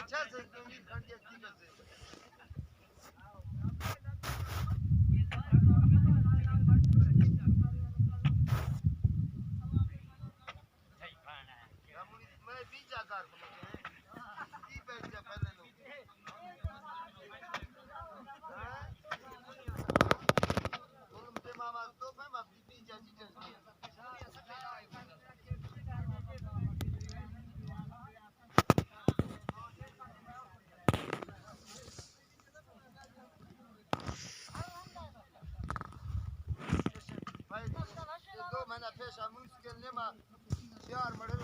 اچھا سے تم بھی کھڑ کے ٹھیک ہے۔ میں بیچ آ کار کو مجھے۔ تی بیٹھ جا پہلے لوگ۔ بھائی، دو مہینہ پیش ہمون سکل نیما چیار مڑے